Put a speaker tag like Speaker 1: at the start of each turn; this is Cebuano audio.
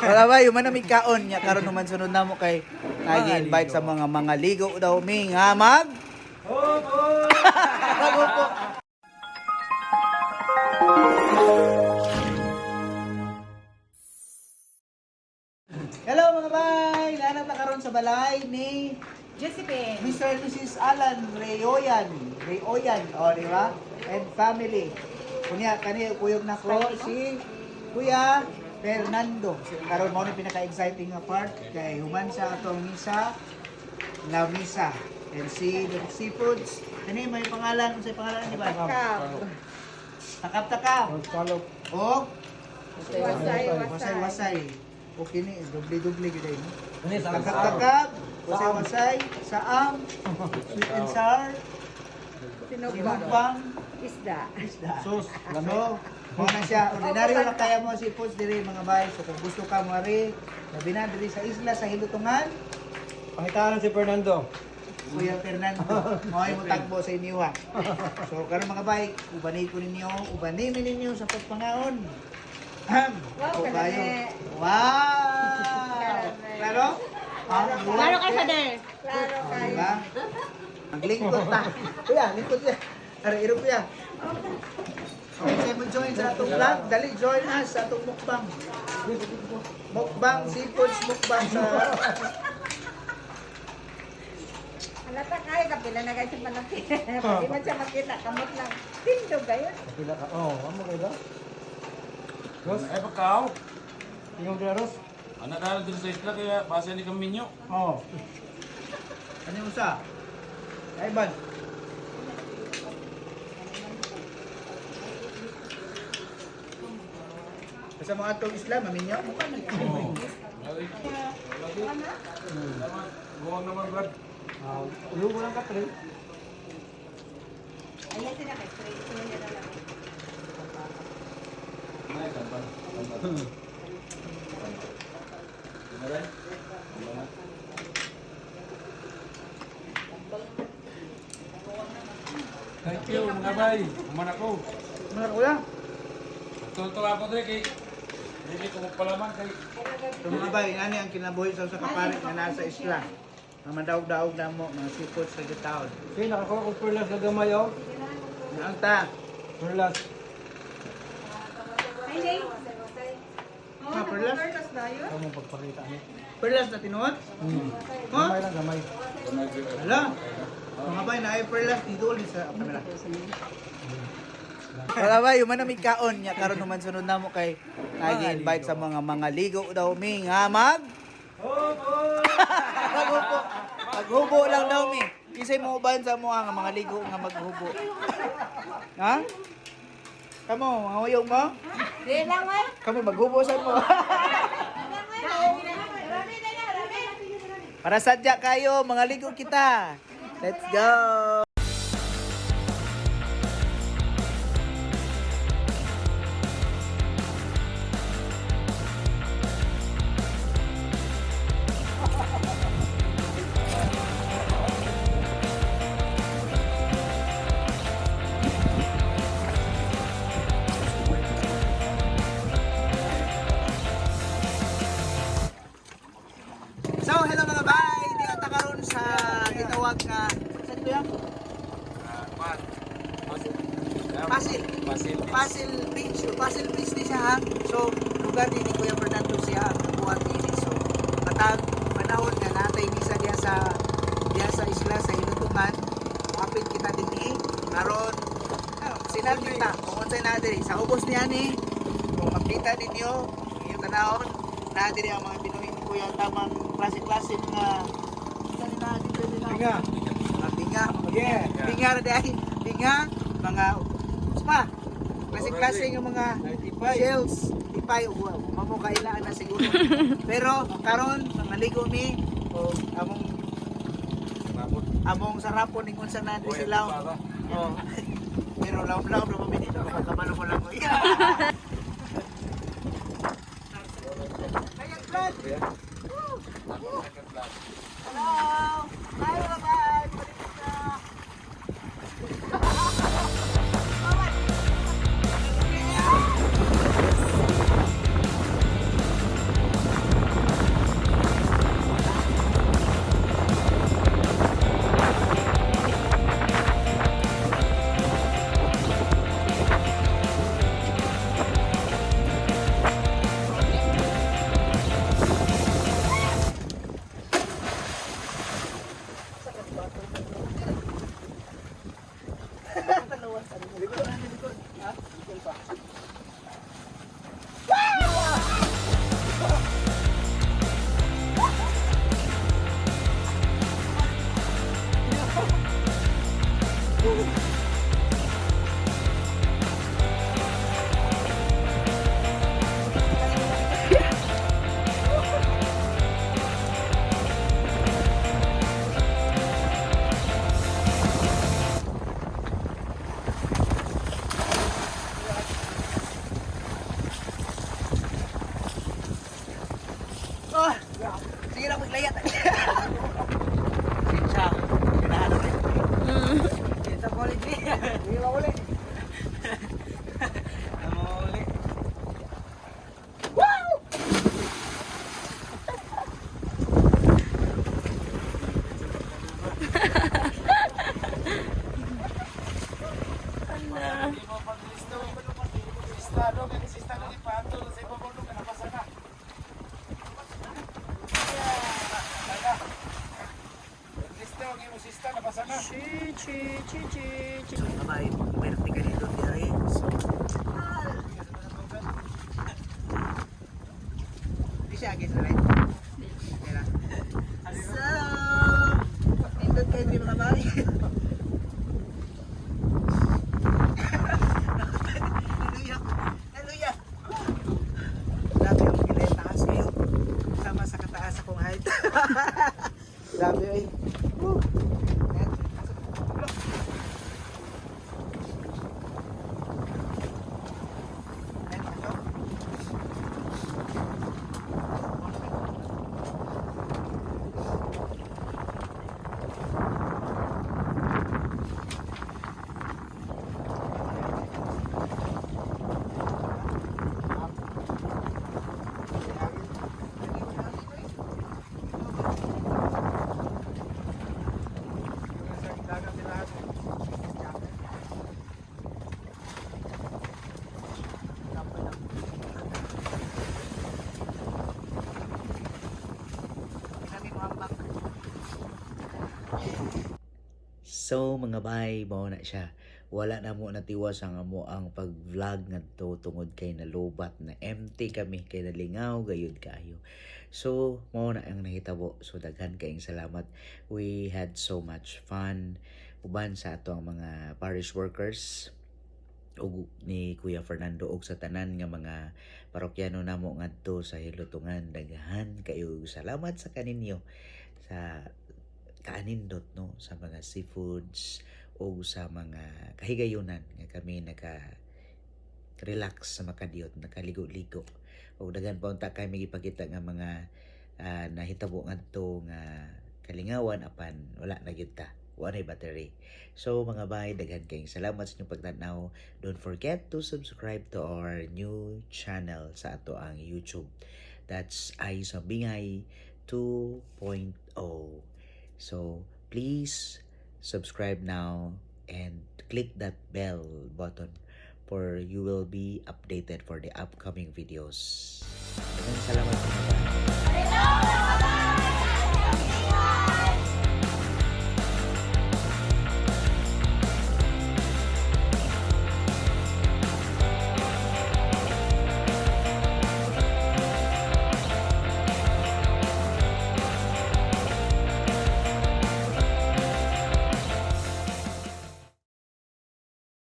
Speaker 1: Wala ba, yung man may kaon niya karon naman sunod na mo kay nag-invite sa mga ligo daw mi nga mag Magupo. Hello mga bay! Nanap na karon sa balay ni
Speaker 2: Josephine.
Speaker 1: Mr. and Mrs. Alan Rayoyan. Rayoyan, o di ba? And family. Kunya kani kuyog na ko si Kuya Fernando. Karon mo ni pinaka-exciting nga part kay human sa atong misa, la misa. And si the seafoods. Kani may pangalan, unsay pangalan di ba?
Speaker 2: Takap.
Speaker 1: Takap-takap.
Speaker 3: Follow.
Speaker 1: Og
Speaker 2: Wasay, wasay.
Speaker 1: wasay-wasay. Okay ni, doble-doble gyud ay, no?
Speaker 3: Ano yung
Speaker 1: Takap-takap, wasay-wasay, saam, sweet and sour,
Speaker 2: Sinugba.
Speaker 1: sinugpang,
Speaker 2: Isda.
Speaker 1: isda.
Speaker 3: Sus, lami.
Speaker 1: So, mo na siya. Ordinaryo lang kaya mo si Pots diri mga bay. So kung gusto ka mo ari, labi na diri sa isla sa Hilutungan,
Speaker 3: Pangitaan si Fernando.
Speaker 1: Kuya Fernando, mo ay mo tagbo sa inyo ha. So karon mga bay, ubanay ko ninyo, ubanay mi ninyo sa pagpangaon. Ahem.
Speaker 2: Wow,
Speaker 1: Ako
Speaker 2: kalami.
Speaker 1: kayo. Wow! Klaro?
Speaker 4: Klaro kayo sa der.
Speaker 2: Klaro kayo.
Speaker 1: Diba? Maglingkod ta. Kuya, lingkod kuya. Ara, iro kuya. So, kung mo join sa atong vlog, dali join us sa atong mukbang. Mukbang, seafoods mukbang sa.
Speaker 2: Halata kayo, kapila na kayo sa malaki. Pati man siya makita, kamot lang. Tindog kayo.
Speaker 3: Pila ka. Oh, amo kayo ba? Ros,
Speaker 5: Ay, pagkaw.
Speaker 3: tingog na Ros.
Speaker 5: Anak na dun sa isla, kaya base ni kami nyo.
Speaker 3: Oh.
Speaker 1: Ano yung usa? Ay, ban. Sa mga atong Islam, maminyo.
Speaker 5: Oo. Guwang naman, Brad.
Speaker 3: Ah, ulo ko lang ka pre.
Speaker 2: Ayan sila kay straight. Sila niya na lang.
Speaker 5: Ay, tampan. Tampan. Tampan. Tampan. Thank you, mga bay. Human ako.
Speaker 1: Mga kuya.
Speaker 5: Tutuwa ako dre kay dili ko magpalaman kay
Speaker 1: So mga bay, ani ang kinabuhi sa usa ka pare nga nasa isla. Nga madaog-daog na mo, mga seafoods sa gitaon.
Speaker 3: Okay, nakakuha ko perlas na gamay oh.
Speaker 1: Ang ta.
Speaker 3: Perlas.
Speaker 2: Ay, Nay. Oh,
Speaker 1: Ah, perlas?
Speaker 2: nakaperlas na yun.
Speaker 3: Kamu pagpakita ni.
Speaker 1: Perlas na tinuod?
Speaker 3: Hmm.
Speaker 1: Huh?
Speaker 3: Gamay lang gamay.
Speaker 1: Hala. Mga bay, na ay perlas dito ulit sa camera. Wala ba, yung man may kaon niya karon naman sunod na mo kay nag-invite sa mga ligo daw mi nga mag Maghubo. Maghubo lang daw mi. Kisay mo uban sa mo nga mga ligo nga maghubo. Ha? Kamo, mga uyong mo?
Speaker 2: Di lang, ay.
Speaker 1: Kamo maghubo sa mo. Para sadya kayo, mga ligo kita. Let's go. So, hello mga bay! Di ata karon sa gitawag nga saan to yan? Pasil.
Speaker 5: Pasil.
Speaker 1: Pasil Beach. Pasil Beach ni siya ha. So, lugar din ni Kuya Fernando siya ang nabuhat niini. So, matag panahon nga natay misa diha sa isla sa Hilutungan. Muapit kita dinhi karon sinar kita kung unsay naa diri sa ubos niya ni kung makita ninyo inyong tanahon naa diri ang mga tinuig ni Kuya tamang klase-klase mga saan na dito na
Speaker 3: Tinga.
Speaker 1: mga tinga, mga
Speaker 3: Yeah.
Speaker 1: tinga na dahil, tinga, mga spa, klase-klase ng mga
Speaker 3: 95.
Speaker 1: shells, tipay, wow, mamo kailaan na siguro. Pero karon maligo mi o among among sarapon ning unsa na diri sila. Oh. Pero laom-laom ra mi dito kabalo ko lang ko. Ayan, Brad. Hello. Hi, mga bay. Balik na. Oh! Sige na, maglayat. Siya. Ganahan rin. Sa college eh. Hindi ba uli? Tama uli. So, kamay, pwerte ka dito, dire. So, di siya against the right? Okay lang. So, nindot kayo diri, mga bay. Hallelujah. Hallelujah. Grabe ang gilay, taas kayo. Sama sa kataas akong height. Grabe ay. Woo. Ayan. Ayan, ito.
Speaker 6: So mga bay, mao na siya. Wala na mo natiwas ang amo ang pag-vlog ngadto tungod kay nalubat na empty kami kay nalingaw gayud kaayo. So mao na ang nahitabo. So daghan kaayong salamat. We had so much fun uban sa ato ang mga parish workers ug ni Kuya Fernando ug sa tanan nga mga parokyano namo ngadto sa Hilutungan. Daghan kayo salamat sa kaninyo sa kaanindot, no, sa mga seafoods o sa mga kahigayunan nga kami naka relax sa makadiyot, nakaligo-ligo ug daghan pa unta kami gipakita nga mga nahitabo ngadto nga kalingawan, apan wala na gyud ta, wala na battery. So mga bay, daghan kayong salamat sa inyong pagtanaw. Don't forget to subscribe to our new channel sa ato ang YouTube. That's Ay sa Bingay 2.0. So please subscribe now and click that bell button for you will be updated for the upcoming videos. Maraming salamat, mga bay.